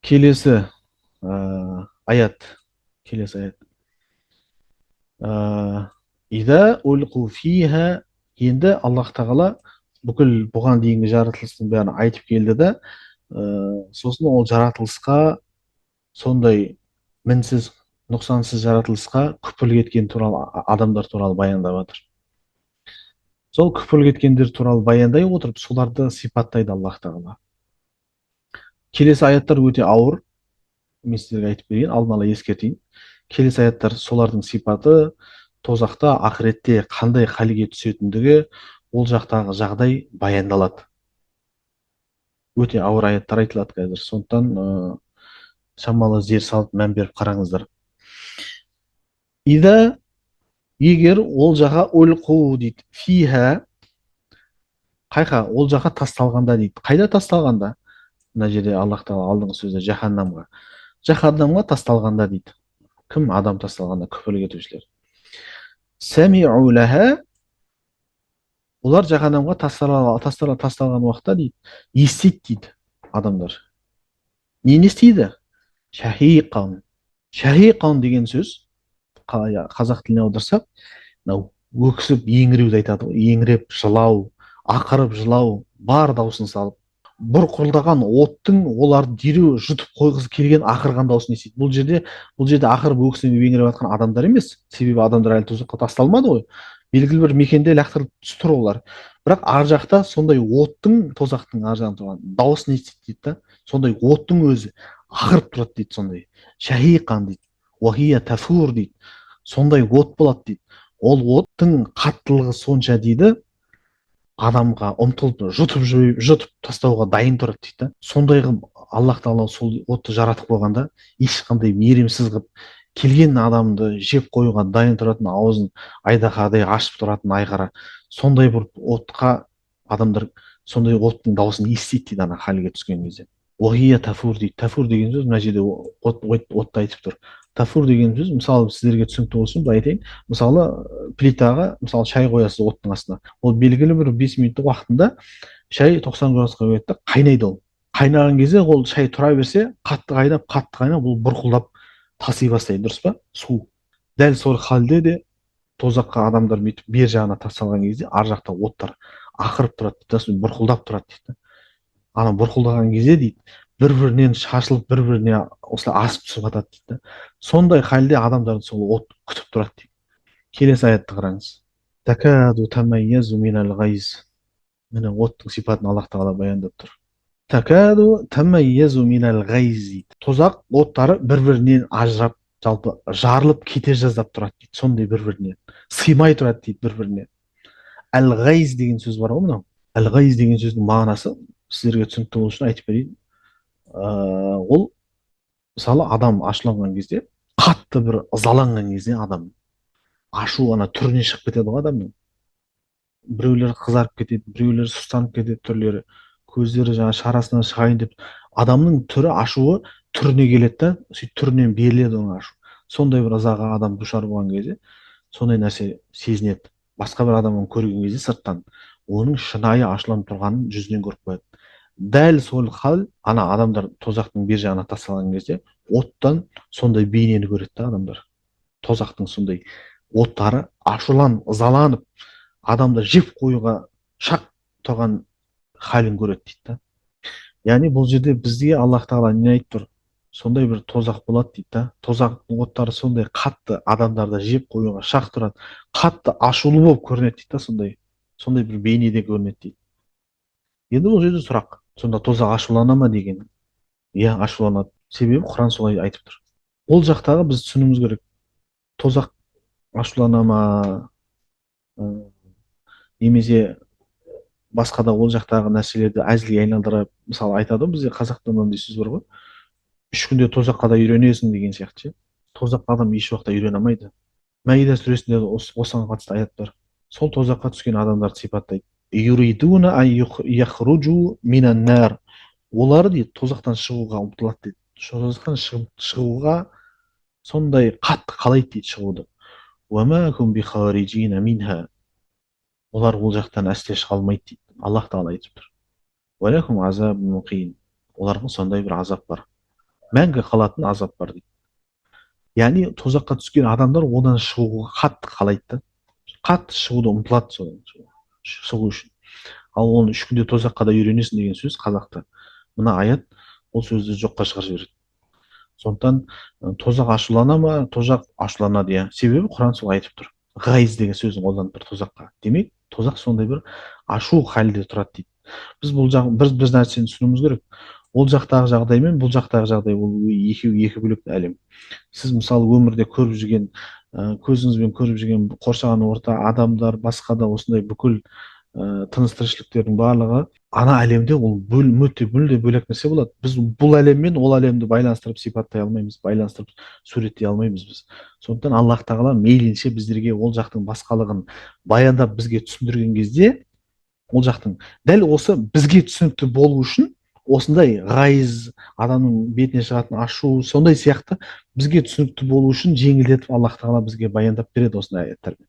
Келесі аят, келесі аят. Ида улқу фиха. Енді Аллах тағала бүкіл бұған дейінгі жаратылыстың бәрін айтып келді да, сосын ол жаратылысқа, сондай мінсіз, нұқсансыз жаратылысқа күпірлік еткен туралы адамдар туралы баяндап жатыр. Сол күпірлік еткендер туралы баяндай отырып, соларды сипаттайды Аллах тағала. Келесі аяттар өте ауыр, мен сіздерге айтып берейін, алдын ала ескертейін. Келесі аяттар солардың сипаты, тозақта, ақыретте қандай халге түсетіндігі, ол жақтағы жағдай баяндалады. Өте ауыр аяттар айтылады қазір, сондықтан шамалы зер салып, мән беріп қараңыздар. Ида, егер ол жаққа улқу дейді, фиха, қайқа, ол жаққа тасталғанда дейді. Қайда тасталғанда? Мына жерде Аллах тағала алдыңғы сөзде жаһаннамға. Жаһаннамға тасталғанда дейді. Кім? Адам тасталғанда, күпірлік етушілер. Сәмиу лаха, олар жаһаннамға тасталған уақытта дейді, естиді дейді адамдар. Нені естиді? Шахиқан. Шахиқан деген сөз қазақ тіліне аударсақ, мынау өксіп еңіреуді айтады ғой, еңіреп жылау, ақырып жылау, бар даусын салып, бұрқылдаған оттың оларды дереу жұтып қойғысы келген ақырған даусын естиді. Бұл жерде ақырып өксіп еңіреп жатқан адамдар емес, себебі адамдар әлі тозаққа тасталмады ғой, белгілі бір мекенде лақтырылып тұр олар. Бірақ ар жақта сондай оттың, тозақтың ар жағында тұрған дауысын естиді дейді да, сондай оттың өзі ақырып тұрады дейді, сондай шахиқан дейді, уахия тафур дейді, сондай от болады дейді. Ол оттың қаттылығы сонша дейді, адамға ұмтылып жұтып тастауға дайын тұрады дейді да. Сондай қылып Аллах тағала сол отты жаратып қойғанда, ешқандай мейірімсіз қылып келген адамды жеп қоюға дайын тұратын, аузын айдаһардай ашып тұратын айқара сондай бір отқа адамдар сондай оттың дауысын естиді дейді ана халге түскен кезде. Уахия тафур дейді. Тафур деген сөз мына жерде отты айтып тұр. Тафур деген сөз, мысалы, сіздерге түсінікті болсын, былай айтайын. Мысалы, плитаға, мысалы, шай қоясыз оттың астына. Ол белгілі бір 5 минуттық уақытында шай 90 градусқа келеді да, қайнайды ол. Қайнаған кезде ол шай тұра берсе, қатты қайнап, қатты қайнап, ол бұрқылдап таси бастайды, дұрыс па? Су. Дәл сол халде де тозаққа адамдар бүйтіп бер жағына тасталған кезде ар жақта оттар ақырып тұрады дейді да, сосын бұрқылдап тұрады дейді да. Ана бұрқылдаған кезде дейді, бір-бірінен шашылып, бір-біріне осылай асып түсіп жатады дейді да. Сондай халде адамдарды сол от күтіп тұрады дейді. Келесі аятты қараңыз. Такаду тамайязу минал ғайз. Міне, оттың сипатын Аллах тағала баяндап тұр. Такаду тамайязу минал ғайз дейді. Тозақ оттары бір-бірінен ажырап, жалпы жарылып кете жаздап тұрады дейді. Сондай бір-біріне сыймай тұрады дейді бір-біріне. Әл-ғайз деген сөз бар ғой мынау. Әл-ғайз деген сөздің мағынасы сіздерге түсінікті болу үшін айтып берейін. Ол мысалы адам ашуланған кезде, қатты бір ызаланған кезде адам ашу ана түріне шығып кетеді ғой адамның. Біреулер қызарып кетеді, біреулер сұстанып кетеді, түрлері, көздері жаңа шарасынан шығайын деп, адамның түрі, ашуы түріне келеді да, сөйтіп түрінен беріледі оның ашу. Сондай бір ызаға адам душар болған кезде сондай нәрсе сезінеді. Басқа бір адам оны көрген кезде сырттан оның шынайы ашуланып тұрғанын жүзінен көріп қояды. Дәл сол хал ана адамдар тозақтың бер жағына тасталған кезде оттан сондай бейнені көреді да адамдар. Тозақтың сондай оттары ашуланып, ызаланып, адамды жеп қоюға шақ тұрған халін көреді дейді да. Яғни бұл жерде бізге Аллах тағала не айтып тұр? Сондай бір тозақ болады дейді да. Тозақтың оттары сондай қатты адамдарды жеп қоюға шақ тұрады, қатты ашулы болып көрінеді дейді да, сондай бір бейнеде көрінеді дейді. Енді бұл жерде сұрақ, сонда тозақ ашулана ма деген? Иә, ашуланады. Себебі Құран солай айтып тұр. Ол жақтағы біз түсінуіміз керек. Тозақ ашулана ма, немесе басқа да ол жақтағы нәрселерді әзілге айналдырып, мысалы айтады ғой, бізде қазақта мынандай сөз бар ғой, 3 күнде тозаққа да үйренесің деген сияқты ше. Тозаққа адам еш уақытта үйрене алмайды. Мәида сүресінде осыған қатысты аят бар. Сол тозаққа түскен адамдарды сипаттайды. Юридуна ан яхружу минан нар. Олар дейді тозақтан шығуға ұмтылады дейді. Тозақтан шығуға сондай қатты қалайды дейді шығуды. Уа ма хум бихарижина минха. Олар ол жақтан әсте шыға алмайды дейді. Аллах тағала айтып тұр. Уа лахум азабун муқим. Оларға сондай бір азап бар. Мәңгі қалатын азап бар дейді. Яғни тозаққа түскен адамдар одан шығуға қатты қалайды да. Қатты шығуды ұмтылады содан шығу үшін. Ал оны 3 күнде тозаққа да үйренесің деген сөз қазақта. Мына аят ол сөзді жоққа шығарып жібереді. Сондықтан тозақ ашулана ма? Тозақ ашуланады, иә. Себебі Құран солай айтып тұр. Ғайыз деген сөзін қолданып тұр тозаққа. Демек, тозақ сондай бір ашу халде тұрады дейді. Біз бұл жақ, бір нәрсені түсінуіміз керек. Ол жақтағы жағдай мен бұл жақтағы жағдай ол екеуі екі бөлек әлем. Сіз мысалы өмірде көріп жүрген, көзіңізбен көріп жүрген қоршаған орта, адамдар, басқа да осындай бүкіл тыныс тіршіліктердің барлығы ана әлемде ол мүлде бөлек нәрсе болады. Біз бұл әлем мен ол әлемді байланыстырып сипаттай алмаймыз, байланыстырып суреттей алмаймыз біз. Сондықтан Аллах тағала мейлінше біздерге ол жақтың басқалығын баяндап бізге түсіндірген кезде, ол жақтың дәл осы бізге түсінікті болу үшін осындай ғайыз, адамның бетіне шығатын ашу, сондай сияқты бізге түсінікті болу үшін жеңілдетіп Аллах тағала бізге баяндап береді осындай аяттармен.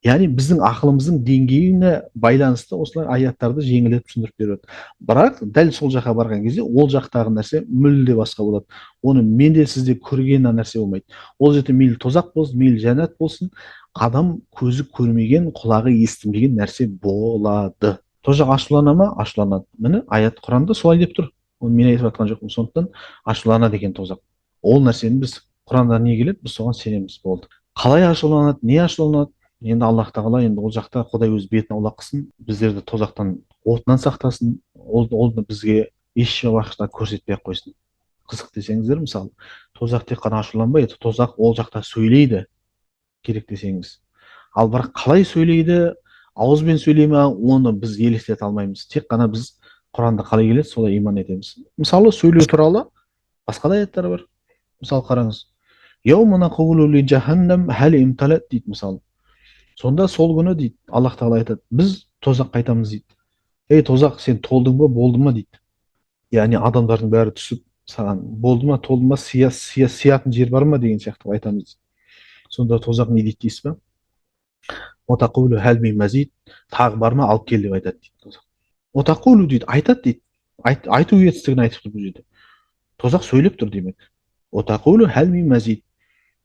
Яғни біздің ақылымыздың деңгейіне байланысты осылай аяттарды жеңілдетіп түсіндіріп береді. Бірақ дәл сол жаққа барған кезде ол жақтағы нәрсе мүлде басқа болады. Оны мен де сіз де көрген нәрсе болмайды. Ол жерде мейлі тозақ болсын, мейлі жәннат болсын, адам көзі көрмеген, құлағы естімеген нәрсе болады. Тозақ ашулана ма? Ашуланады. Міне аят Құранда солай деп тұр. Оны мен айтып жатқан жоқпын. Сондықтан ашуланады екен тозақ. Ол нәрсені біз Құранда не келеді, біз соған сенеміз, болды. Қалай ашуланады, не ашуланады? Енді Аллах тағала енді ол жақта Құдай өз бетін аулақ қылсын, біздерді тозақтан отынан сақтасын, ол бізге еш уақытта көрсетпей ақ қойсын. Қызық десеңіздер, мысалы, тозақ тек қана ашуланбайды, тозақ ол жақта сөйлейді, керек десеңіз. Ал бірақ қалай сөйлейді, ауызбен сөйлей ме, оны біз елестете алмаймыз. Тек қана біз Құранда қалай келеді, солай иман етеміз. Мысалы, сөйлеу туралы басқа да аяттар бар. Мысалы, қараңыз. Яума нақулу ли жаханнам хал имталат дейді мысалы. Сонда сол күні дейді, Аллах тағала айтады, біз тозаққа айтамыз дейді. Ей тозақ, сен толдың ба, болды ма дейді. Яғни адамдардың бәрі түсіп, саған болды ма, толды ма, сиятын жер бар ма деген сияқты айтамыз дейді. Сонда тозақ не дейді дейсіз ба? Отақулу хәл мин мазид, тағы бар ма, алып кел деп айтады дейді тозақ. Отақулу дейді, айтады дейді. Айту етістігін айтып тұр бұл жерде. Тозақ сөйлеп тұр демек. Отақулу хәл мин мазид,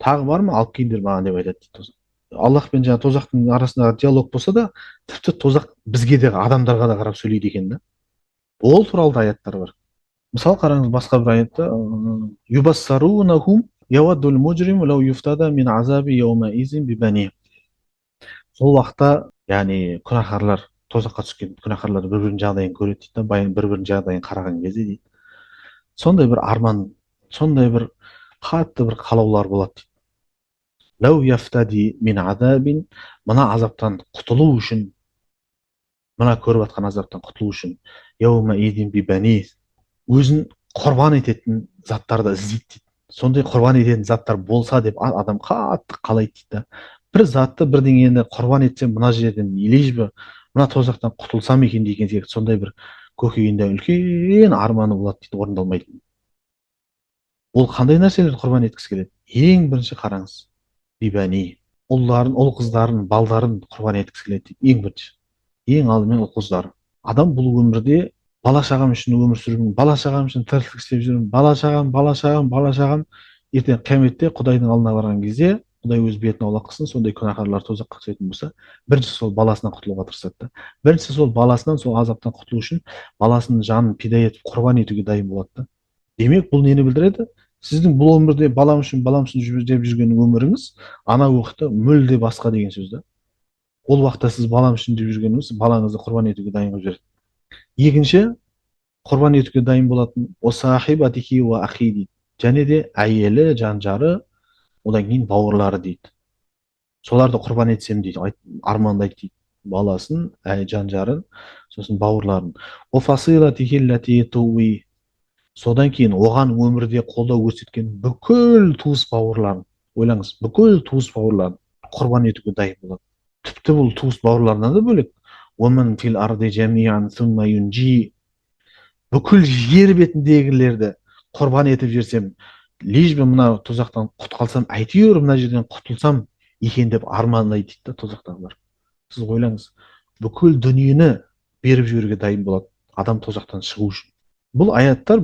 тағы бар ма, алып келіңдер маған деп айтады дейді тозақ. Аллах пен жаңа тозақтың арасындағы диалог болса да, тіпті тозақ бізге де, адамдарға да қарап сөйлейді екен да. Ол туралы да аяттар бар. Мысалы қараңыз, басқа бір аятта, юбассарунахум яваддул мужриму лау юфтада мин азаби яума изин бибани. Сол уақытта, яғни күнәһарлар, тозаққа түскен күнәһарлар бір-бірінің жағдайын көреді дейді да, бір-бірінің жағдайын қараған кезде дейді. Сондай бір арман, сондай бір қатты бір қалаулар болады дейді. Лау яфтади мин азабин, мына азаптан құтылу үшін, мына көріп жатқан азаптан құтылу үшін, яума изин бибани, өзін құрбан ететін заттарды іздейді дейді. Сондай құрбан ететін заттар болса деп адам қатты қалайды дейді да. Бір затты, бірдеңені құрбан етсем, мына жерден лишь бы мына тозақтан құтылсам екен деген сияқты сондай бір көкейінде үлкен арманы болады дейді, орындалмайтын. Ол қандай нәрселерді құрбан еткісі келеді? Ең бірінші қараңыз, бибәни, ұлдарын, ұл қыздарын, балдарын құрбан еткісі келеді дейді. Ең бірінші, ең алдымен ұл қыздары. Адам бұл өмірде бала шағам үшін өмір сүрмін, бала шағам үшін тіршілік істеп жүрмін, бала шағам, бала шағам, бала шағам. Ертең қияметте Құдайдың алдына барған кезде Құдай өз бетін аулақ қылсын, сондай күнәһарлар тозаққа түсетін болса, бірінші сол баласынан құтылуға тырысады да. Бірінші сол баласынан, сол азаптан құтылу үшін баласының жанын пида етіп, құрбан етуге дайын болады да. Демек, бұл нені білдіреді? Сіздің бұл өмірде балам үшін, балам үшін деп жүрген өміріңіз ана уақытта мүлде басқа деген сөз да. Ол уақытта сіз балам үшін деп жүргеніңіз балаңызды құрбан етуге дайын қылып жібереді. Екінші, құрбан етуге дайын болатын осахибатихи уа ахи дейді. Және де әйелі, жан жары, одан кейін бауырлары дейді. Соларды құрбан етсем дейді, армандайды дейді. Баласын, жан жарын, сосын бауырларын. О фасилатихи ллати туи. Содан кейін оған өмірде қолдау көрсеткен бүкіл туыс бауырларын, ойлаңыз, бүкіл туыс бауырларын құрбан етуге дайын болады. Тіпті бұл туыс бауырларынан да бөлек, уаман фил арди жамиан сумма юнжи, бүкіл жер бетіндегілерді құрбан етіп жіберсем, лишь бы мына тозақтан құтқалсам, әйтеуір мына жерден құтылсам екен деп армандайды дейді да тозақтағылар. Сіз ойлаңыз, бүкіл дүниені беріп жіберуге дайын болады адам тозақтан шығу үшін. Бұл аяттар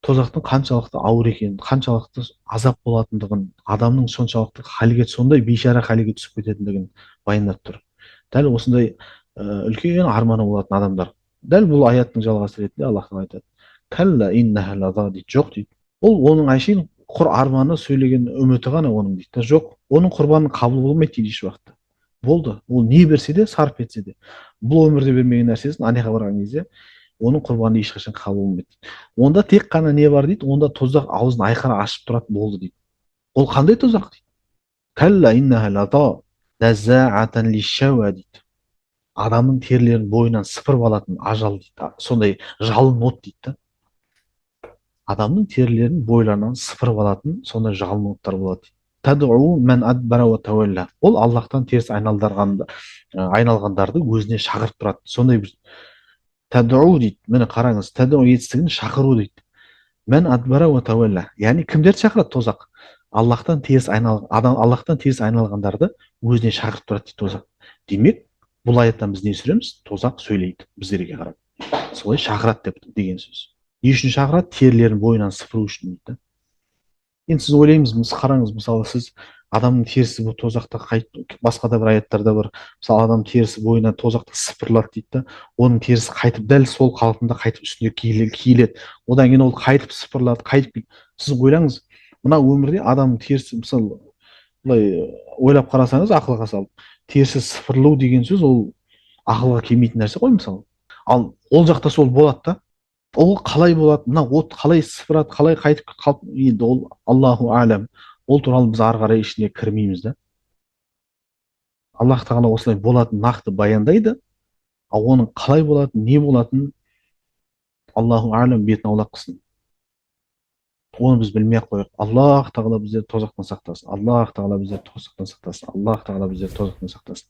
Тозақтың қаншалықты ауыр екенін, қаншалықты азап болатындығын, адамның соншалықты халге, сондай бейшара халге түсіп кететіндігін баяндап тұр. Дәл осындай үлкен арманы болатын адамдар. Дәл бұл аяттың жалғасы ретінде Аллах тағала айтады. Кәллә иннәһә лаза дейді, жоқ дейді. Ол оның әшейін құр арманы, сөйлеген үміті ғана оның дейді. Жоқ, оның құрбаны қабыл болмайды дейді еш уақытта. Болды, ол не берсе де, сарп етсе де, бұл өмірде бермеген нәрсесін ана жаққа барған кезде оның құрбаны ешқашан қабыл болмайды дейді. Онда тек қана не бар дейді, онда тозақ аузын айқара ашып тұрады, болды дейді. Ол қандай тозақ дейді? Кәллә иннәһә лаза нәззаатан лишшауа дейді. Адамның терілерін бойынан сыпырып алатын ажал дейді, сондай жалын от дейді да. Адамның терілерін бойларынан сыпырып алатын сондай жалын оттар болады дейді. Тад'у ман адбара ва тауалла. Ол Аллахтан теріс айналғандарды өзіне шақырып тұрады. Сондай бір тад'у дейді. Міне қараңыз, тад'у етістігін шақыру дейді. Ман адбара ва тауалла. Яғни кімдерді шақырады тозақ? Аллахтан теріс айнал, адам Аллахтан теріс айналғандарды өзіне шақырып тұрады дейді тозақ. Демек, бұл аяттан біз не түсіреміз? Тозақ сөйлейді біздерге қарап. Солай шақырады деп деген сөз. Не үшін шақырады? Терілерін бойынан сыпыру үшін дейді. Енді сіз ойлаймыз, қараңыз, мысалы, сіз адамның терісі бұл тозақта басқа да бір аяттарда бар. Мысалы, адам терісі бойынан тозақта сыпырылады дейді да, оның терісі қайтып дәл сол қалпында қайтып үстіне киіледі. Одан кейін ол қайтып сыпырылады, қайтып. Сіз ойлаңыз, мына өмірде адамның терісі, мысалы, былай ойлап қарасаңыз, ақылға салып, терісі сыпырылу деген сөз ол ақылға келмейтін нәрсе ғой, мысалы. Ал ол жақта сол болады да. Ол қалай болады? Мына от қалай сыпырады, қалай қайтып қалып, енді ол Аллаху алям. Ол туралы біз ары қарай ішіне кірмейміз да. Аллах тағала осылай болатын нақты баяндайды. Ал оның қалай болатын, не болатын, Аллаху алям, бетін аулақ қылсын. Оны біз білмей ақ қояйық. Аллах тағала біздерді тозақтан сақтасын. Аллах тағала біздерді тозақтан сақтасын. Аллах тағала біздерді тозақтан сақтасын.